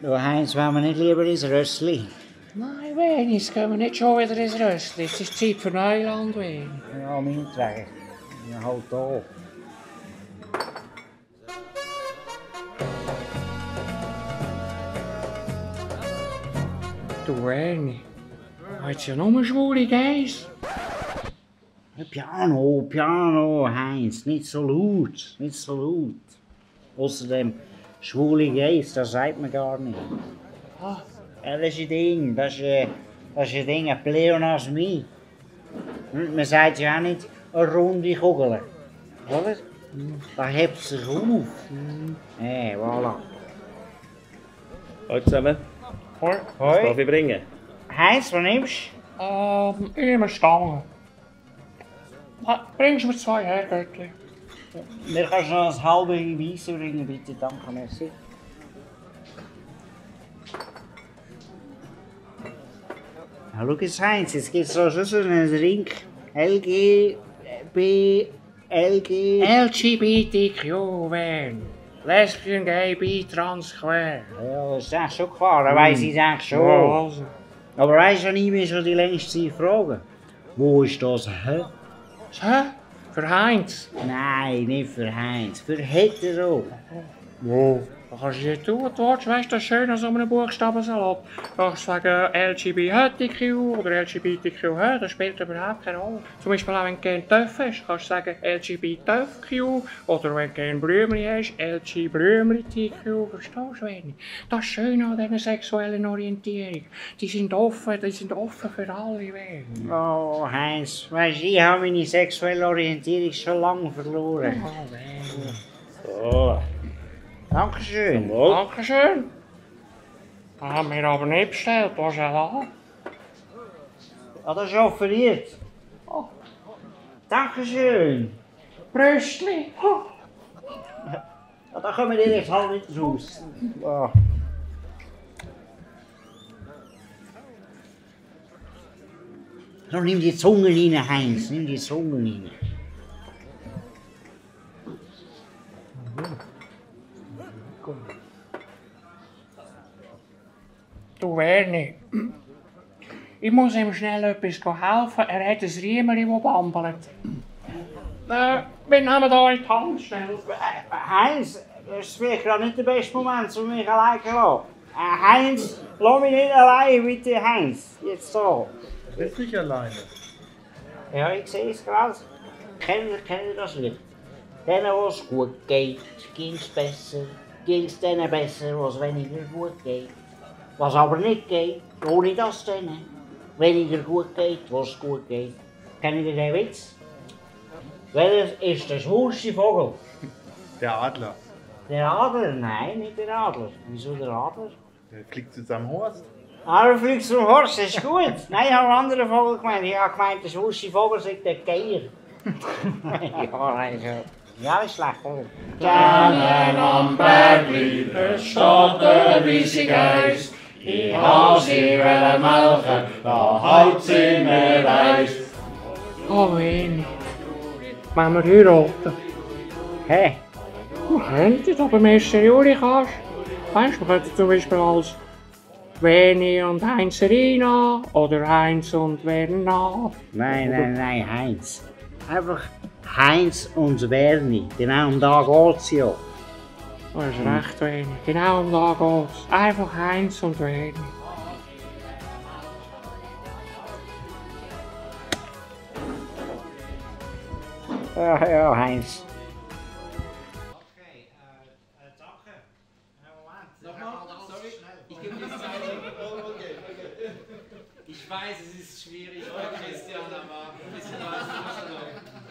Du Heinz, wollen wir nicht lieber ins Rössli? Nein, Werni, jetzt gehen wir nicht schon wieder ins Rössli. Es ist Zeit für Neuland, Werni. Ja, meinetwegen. Ja, halt da. Du Werni, hat's ja nur schwule Geiss. Piano, Piano, Heinz, nicht so laut, nicht so laut. Außerdem, schwule Geiss, das sagt man gar nicht. Ah. Ja, das ist ein Ding, das ist ein Ding, ein Pleonasmie. Man sagt ja auch nicht eine runde Kugel, oder? Da hebt sich auf. Voilà. Hallo zusammen. Hoi. Was darf ich bringen? Heinz, was nimmst Immer Stangen. Bringst du mir 2 Herrgöttli? du? Mir kannst du noch ein halbes Weisse bringen, bitte, danke, merci. Ja, schau jetzt, Heinz, jetzt gibt es da schon so einen Drink. LGBTQ, Werni. Lesbien, Gay, Bi, Trans, Queer. Ja, das ist eigentlich schon klar, das weiss ich eigentlich schon. Ja, also. Aber weißt du, ich mich schon die längste Zeit fragen? Wo ist das Hä? Hä? Für Heinz? Nein, nicht für Heinz, für Hetero. Wo? Da kannst du nicht tun, du weißt, das ist schön an so einem Buchstabensalat. Du kannst sagen LGBTQ oder LGBTQ, das spielt überhaupt keine Rolle. Zum Beispiel auch wenn du gerne Töpfe hast, kannst du sagen LGBTQ oder wenn du gerne Blümchen hast, LGBTQ. Verstehst du, Werni? Das ist schön an dieser sexuellen Orientierung. Die sind offen für alle, Werni. Oh, Heinz, weißt du, ich habe meine sexuelle Orientierung schon lange verloren. Oh, Werni. So. Dankeschön. Dankeschön. Das haben wir aber nicht bestellt, was ist da? Ah, das ist offeriert. Oh. Dankeschön. Bröstli. Ja, da kommen wir direkt halt nicht raus. Oh. So, nimm die Zunge rein, Heinz, nimm die Zunge rein. Du Werni, ich muss ihm schnell etwas helfen. Er hat ein Riemeli, das bambelt. Wir nehmen da in die Hand schnell. Heinz, das ist vielleicht gerade nicht der beste Moment, um mich allein zu lassen. Heinz, lass mich nicht allein, bitte, Heinz. Jetzt so. Du bist nicht alleine. Ja, ich sehe es gerade. Kennt ihr das Lied? Denen, wo es gut geht, ging es besser. Ging es denen besser, wo es weniger gut geht. Was aber nicht geht, ohne das denen weniger gut geht, wo es gut geht. Kennt ihr den Witz? Welcher ist der schwulste Vogel? Der Adler. Der Adler? Nein, nicht der Adler. Wieso der Adler? Der fliegt zu seinem Horst. Ah, du fliegst zum Horst, das ist gut. Nein, ich habe einen anderen Vogel gemeint. Ich habe gemeint, der schwulste Vogel sei der Geier. Ja, nein, so. Ja, ist schlecht, oder? Drinnen am Bergli, es steht der riesige Geist. Ich habe sie melken, da halt sie mir Eis. Oh, Werni. Wollen wir heiraten? Hä? Wir könnten, aber am 1. Juli kannst du. Weißt du, wir könnten zum Beispiel als Werni und Heinz Rina oder Heinz und Werna. Nein, Heinz. Einfach Heinz und Werni. Genau um da geht's ja. Du hast recht, Werni. Genau um da geht's. Einfach Heinz und Werni. Ja, Heinz. Okay, danke. Moment. Nochmal, sorry. Ich gebe dir Zeit. Okay. Ich weiß, es ist schwierig bei Christian, aber ein bisschen was.